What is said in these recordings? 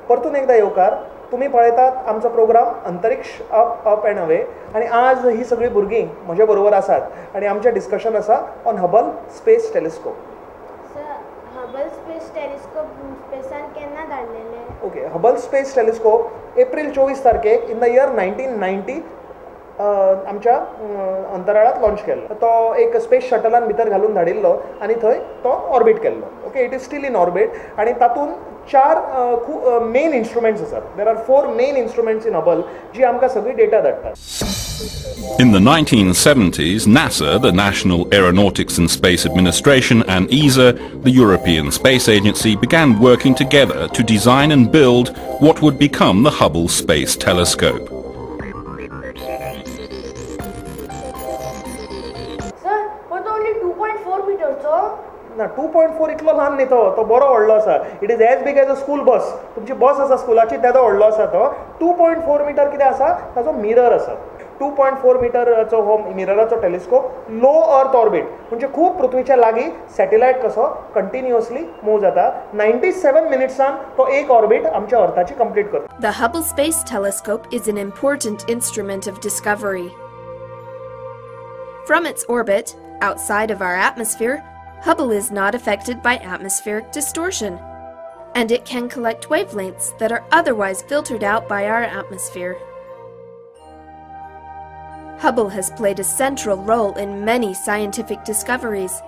परतून एकदा येवकार. तुमी पळयतात आमचो प्रोग्राम अंतरिक्ष अप अप अँड अवे आनी आज ही सगळीं भुरगीं म्हजे बरोबर आसात आनी आमचें डिस्कशन आसा on Hubble space telescope. Sir, Hubble space telescope स्पेसान केन्ना धाडलेले? Okay, Hubble space telescope April 24 तारखेक इन the year 1990 आमच्या अंतराळात लॉन्च केल्लो. तो एक स्पेस शटलान भितर घालून धाडिल्लो आनी थंय तो ऑर्बीट केल्लो. Okay, it is still in orbit आनी तातूंत चार खूब मेन इन्स्ट्रुमेंट्स आसात. There are 4 main instruments in Hubble जी आमकां सगळी डेटा धाडटात. In the 1970s, NASA, the National Aeronautics and Space Administration, and ESA, the European Space Agency, began working together to design and build what would become the Hubble Space Telescope. Sir, but only 2.4 meters, sir? ना, 2.4 इतलो ल्हान न्ही तो, तो बरो व्हडलो आसा. It is as big as a school bus. तुमची बस आसा स्कुलाची तेदो व्हडलो आसा तो. 2.4 मिटर कितें आसा, ताजो मिरर आसा. 2.4 मिटराचो हो मिरराचो टेलिस्कोप लो अर्थ ऑर्बिट म्हणजे खूब पृथ्वीच्या लागीं सॅटेलायट कसो कंटिन्युअसली मूव जाता. 97 मिनिट्सान तो एक ऑर्बिट आमच्या अर्थाची कंप्लीट करता. The Hubble Space Telescope is an important instrument of discovery. From its orbit, outside of our atmosphere, Hubble is not affected by atmospheric distortion, and it can collect wavelengths that are otherwise filtered out by our atmosphere. Hubble has played a central role in many scientific discoveries.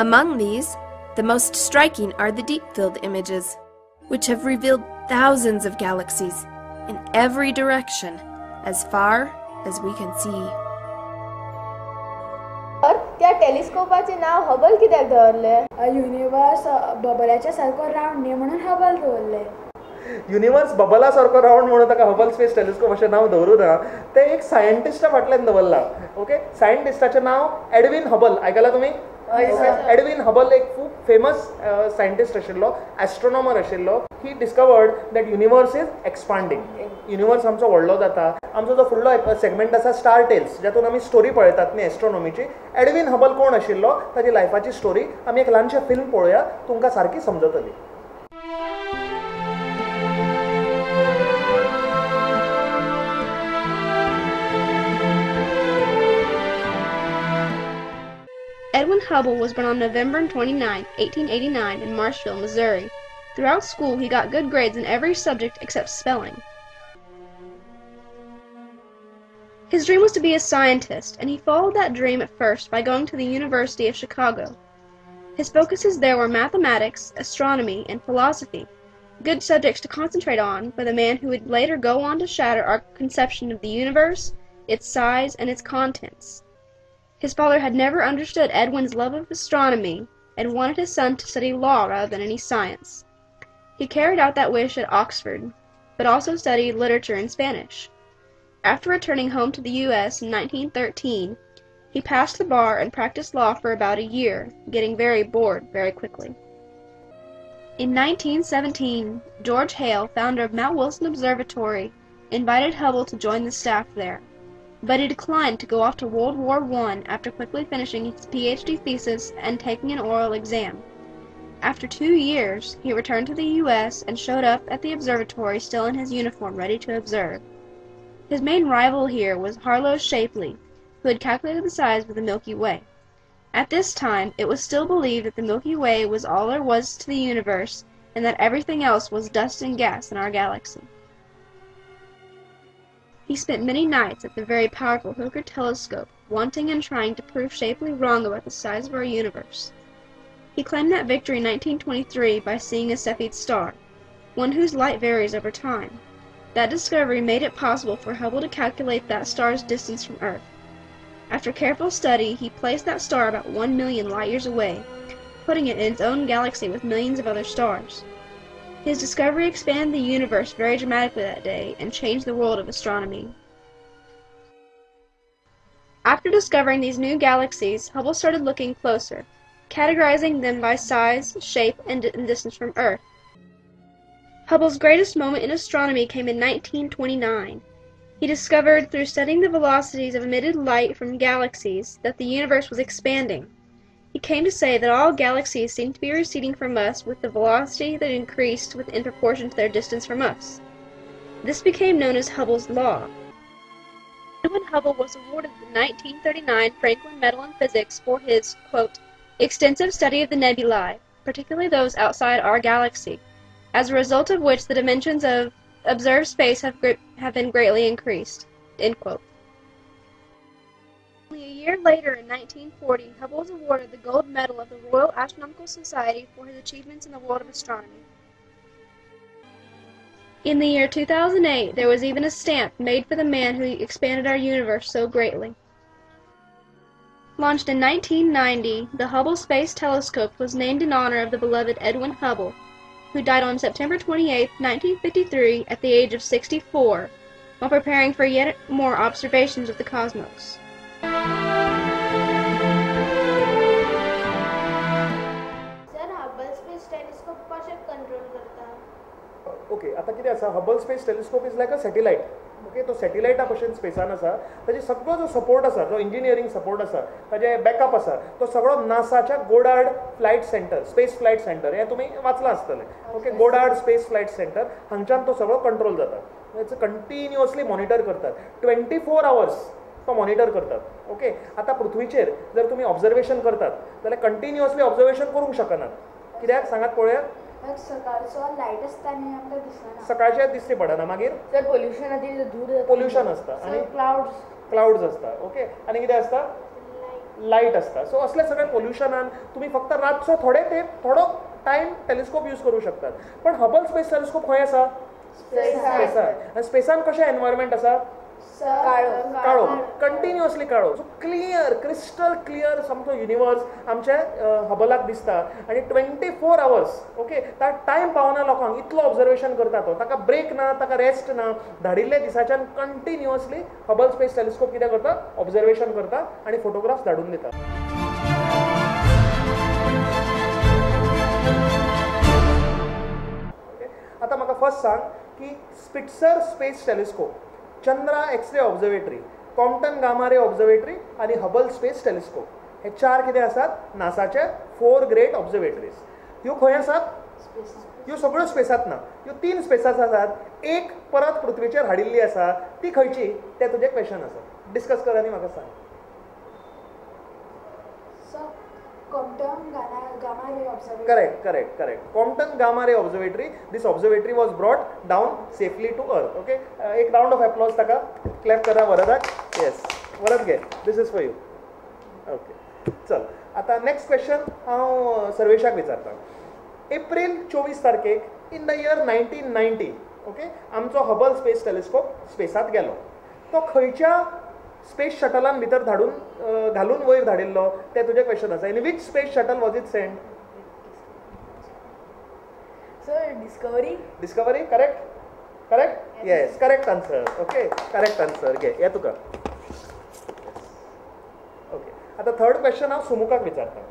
Among these, the most striking are the deep field images, which have revealed thousands of galaxies in every direction, as far as we can see. त्या टेलिस्कोपाचें नांव Hubble कित्याक दवरलें? Universe बबलाच्या सारको round न्ही म्हणून Hubble दवरलें. Universe Babla सारको round म्हणून ताका हबल स्पेस टेलिस्कोप अशें नांव दवरूं ना, तें एक सायंटिस्टा फाटल्यान दवरलां. ओके, सायंटिस्टाचें नांव एडविन हबल. आयकलां तुमी? एडविन हबल एक खूब फेमस सायंटिस्ट आशिल्लो, एस्ट्रोनॉमर आशिल्लो. He discovered that universe is expanding. Universe आमचो व्हडलो जाता. आमचो जो फुडलो सेगमेंट आसा स्टार टेल्स, जातून आमी स्टोरी पळयतात न्ही एस्ट्रोनॉमीची. एडविन हबल कोण आशिल्लो ताजी लायफाची स्टोरी आमी एक ल्हानशें फिल्म पळोवया, तुमकां सारकी समजतली. Edwin Hubble was born on November 29, 1889 in Marshfield, Missouri. Throughout school, he got good grades in every subject except spelling. His dream was to be a scientist, and he followed that dream at first by going to the University of Chicago. His focuses there were mathematics, astronomy, and philosophy, good subjects to concentrate on for the man who would later go on to shatter our conception of the universe, its size, and its contents. His father had never understood Edwin's love of astronomy and wanted his son to study law rather than any science. He carried out that wish at Oxford, but also studied literature and Spanish. After returning home to the U.S. in 1913, he passed the bar and practiced law for about a year, getting very bored very quickly. In 1917, George Hale, founder of Mount Wilson Observatory, invited Hubble to join the staff there, but he declined to go off to World War I after quickly finishing his PhD thesis and taking an oral exam. After 2 years, he returned to the U.S. and showed up at the observatory still in his uniform, ready to observe. His main rival here was Harlow Shapley, who had calculated the size of the Milky Way. At this time, it was still believed that the Milky Way was all there was to the universe and that everything else was dust and gas in our galaxy. He spent many nights at the very powerful Hooker telescope, wanting and trying to prove Shapley wrong about the size of our universe. He claimed that victory in 1923 by seeing a Cepheid star, one whose light varies over time. That discovery made it possible for Hubble to calculate that star's distance from Earth. After careful study, he placed that star about 1 million light-years away, putting it in its own galaxy with millions of other stars. His discovery expanded the universe very dramatically that day and changed the world of astronomy. After discovering these new galaxies, Hubble started looking closer, categorizing them by size, shape, and distance from Earth. Hubble's greatest moment in astronomy came in 1929. He discovered, through studying the velocities of emitted light from galaxies, that the universe was expanding. He came to say that all galaxies seemed to be receding from us with the velocity that increased in proportion to their distance from us. This became known as Hubble's law. Edwin Hubble was awarded the 1939 Franklin Medal in Physics for his, quote, extensive study of the nebulae, particularly those outside our galaxy, as a result of which the dimensions of observed space have been greatly increased, end quote. Only a year later, in 1940, Hubble was awarded the gold medal of the Royal Astronomical Society for his achievements in the world of astronomy. In the year 2008, there was even a stamp made for the man who expanded our universe so greatly. Launched in 1990, the Hubble Space Telescope was named in honor of the beloved Edwin Hubble, who died on September 28, 1953, at the age of 64, while preparing for yet more observations of the cosmos. Sir, Hubble Space Telescope कशें control करता? Okay, आतां कितें आसा, Hubble Space Telescope is like a satellite. Okay, तो सॅटेलायटा भशेन स्पेसान आसा, ताजे सगळो जो सपोर्ट आसा, जो इंजिनियरींग सपोर्ट आसा, ताजे बॅकअप आसा, तो सगळो नासाच्या Goddard flight centre, space flight centre, हें तुमी वाचलां आसतलें. Okay, Goddard space flight centre हांगच्यान तो सगळो कंट्रोल जाता. कंटिन्युअसली मॉनिटर करतात, 24 आवर्स तो मॉनिटर करतात. ओके, आतां पृथ्वीचेर जर तुमी ऑब्जर्वेशन करतात जाल्यार कंटिन्युअसली ऑब्जर्वेशन करूंक शकनात. कित्याक सांगात पळोवया? सकाळचो लायट आसता आनी आमकां दिसना, सकाळचे दिश्टी पडना. मागीर सर पोल्युशन, धूर पोल्युशन आसता आनी क्लाउड्स आसता. ओके, आनी कितें आसता, लायट आसता. सो असले सगळे पोल्युशनान तुमी फक्त रातचो थोडे तेंप थोडो टायम टेलिस्कोप यूज करूं शकतात. पण हबल स्पेस टेलिस्कोप खंय आसा? स्पेसान. आनी स्पेसान कशें एनवायरमेंट आसा? काळो, कंटिन्युअसली काळो. सो क्लियर, क्रिस्टल क्लियर सामको युनिवर्स आमच्या हबलाक दिसता. आनी 24 आवर्स, ओके, ता टायम पावना लोकांक, इतलो ऑब्जर्वेशन करता तो, ताका ब्रेक ना, ताका रेस्ट ना. धाडिल्ले दिसाच्यान कंटिन्युअसली हबल स्पेस टेलिस्कोप कितें करता, ऑब्जर्वेशन करता आनी फोटोग्राफ्स धाडून दिता. आतां म्हाका फर्स्ट सांग की Spitzer space telescope, Chandra X-ray observatory, Compton gamma ray observatory आनी हबल स्पेस टेलिस्कोप हे चार कितें आसात नासाचे 4 ग्रेट ऑब्जर्वेटरीज. ह्यो खंय आसात? ह्यो सगळ्यो स्पेसांत ना, ह्यो 3 स्पेसांत आसात. एक परत पृथ्वीचेर हाडिल्ली आसा, ती खंयची तें तुजें क्वेशन आसा. डिस्कस कर आनी म्हाका सांग. Compton Gamma Ray Observatory. Correct, correct, correct. Compton Gamma Ray Observatory. This observatory was brought down safely to Earth. Okay, एक round of applause ताका clap करा वरदाक. Yes, Varad घे. This is for you. Okay, चल आता next question हांव सर्वेशाक विचारता. एप्रिल 24 तारखेक in the year 1990, okay, आमचो हबल स्पेस टेलिस्कोप स्पेसांत गेलो. तो खंयच्या स्पेस शटलान भितर धाडून घालून वयर धाडिल्लो तें तुजें क्वेश्चन आसा. In which space shuttle was it sent? Sir, Discovery. Discovery, correct? Correct? Yes, correct answer. Okay, correct answer. घे, हे तुका. ओके, आतां थर्ड क्वेश्चन हांव सुमुखाक विचारता.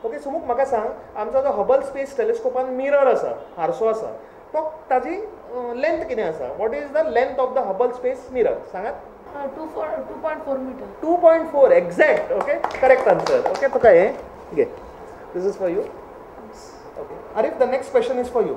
ओके सुमुख, म्हाका सांग, आमचो जो हबल स्पेस टेलिस्कोपान मिरर आसा, हारसो आसा, तो ताजी लेंथ कितें आसा? What is the length of the Hubble space mirror? सांगात. 2.4 meter. 2.4 exact. Okay, correct answer. Okay, तुका हे घे, this is for you. Okay Arif, the next question is for you.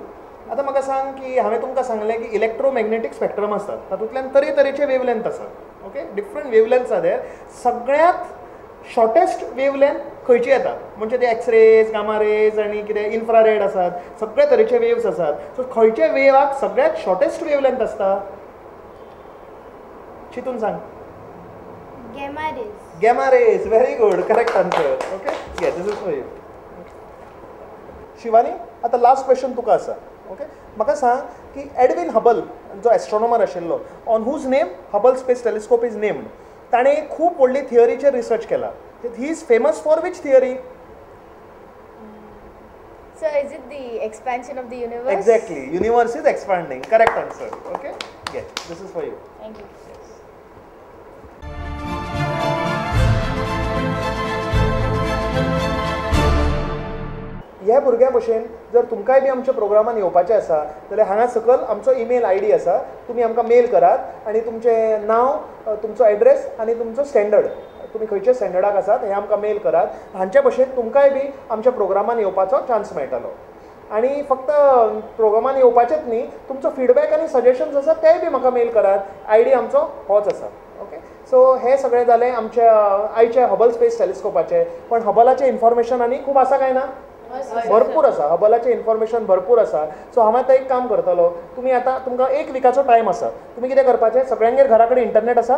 आतां म्हाका सांग की हांवें तुमकां सांगलें की इलेक्ट्रोमॅग्नेटीक स्पेक्ट्रम आसता, तातूंतल्यान तरेतरेचे वेवलेंथ आसात. ओके, डिफरंट वेवलेंथ्स आसा. सगळ्यांत शॉर्टेस्ट वेवलेंथ खंयची येता? म्हणजे ते एक्सरेज, गामा रेज आनी कितें इन्फ्रारेड आसात, सगळे तरेचे वेव्स आसात. सो खंयच्या वेवाक सगळ्यांत शॉर्टेस्ट वेवलेंथ आसता? चितून सांग. Gamma rays. Gamma rays, very good, correct answer. Okay, yeah, this is for you. Shivani, आतां लास्ट क्वेश्चन तुका आसा. ओके, म्हाका सांग की एडविन हबल जो एस्ट्रोनॉमर आशिल्लो, on whose name Hubble space telescope is named, ताणें खूब व्हडली थियरीचेर रिसर्च केला. He is famous for which theory? Sir, is it the expansion of the universe? Exactly, universe is expanding. Correct answer. Okay, yeah, this is for you. Thank you. ह्या भुरग्यां भशेन जर तुमकांय बी आमच्या प्रोग्रामान येवपाचें आसा जाल्यार हांगा सकयल आमचो ईमेल I D आसा, तुमी आमकां मेल करात आनी तुमचें नांव, तुमचो एड्रेस आनी तुमचो स्टँडर्ड तुमी खंयचे स्टँडर्डाक आसात हें आमकां मेल करात. हांचे भशेन तुमकांय बी आमच्या प्रोग्रामान येवपाचो चान्स मेळटलो. आनी फक्त प्रोग्रामान येवपाचेच न्ही, तुमचो फिडबॅक आनी सजेशन्स आसा तेय बी म्हाका मेल करात. I D आमचो होच आसा. ओके, सो हें सगळें जालें आमच्या आयच्या हबल स्पेस टेलिस्कोपाचें. पण हबलाचें इन्फॉर्मेशन आनी खूब आसा काय ना? भरपूर आसा. हबलाचें इन्फॉर्मेशन भरपूर आसा. सो हांव आतां एक काम करतलो, तुमी आतां तुमकां एक विकाचो टायम आसा, तुमी कितें करपाचें, सगळ्यांगेर घरा कडेन इंटरनेट आसा?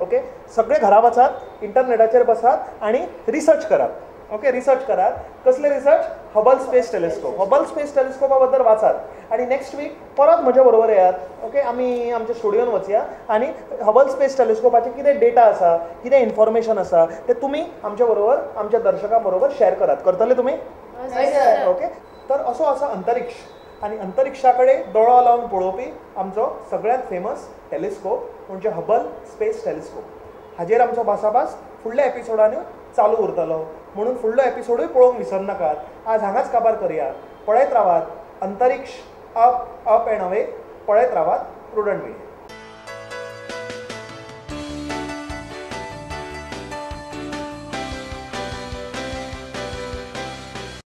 ओके, सगळे घरा वचात, इंटरनेटाचेर बसात आनी रिसर्च करात. ओके, रिसर्च करात. कसले research? Hubble space telescope. Hubble space टेलिस्कोपा बद्दल वाचात आनी नेक्स्ट वीक परत म्हज्या बरोबर येयात. ओके, आमी आमच्या स्टुडियोन वचया आनी हबल स्पेस टेलिस्कोपाचे कितें डेटा आसा, कितें इन्फॉर्मेशन आसा तें तुमी आमच्या बरोबर, आमच्या दर्शकां बरोबर शेअर करात. करतले तुमी? ओके, तर असो आसा अंतरिक्ष. आनी अंतरिक्षा कडेन दोळो लावन पळोवपी आमचो सगळ्यांत फेमस टेलिस्कोप म्हणजे हबल स्पेस टेलिस्कोप. हाजेर आमचो भासाभास फुडल्या एपिसोडांनी चालू उरतलो, म्हणून फुडलो एपिसोडूय पळोवंक विसरनाकात. आज हांगाच काबार करया. पळयत रावात अंतरिक्ष अप अप एंड अवे. पळयत रावात प्रुडंट मीडिया.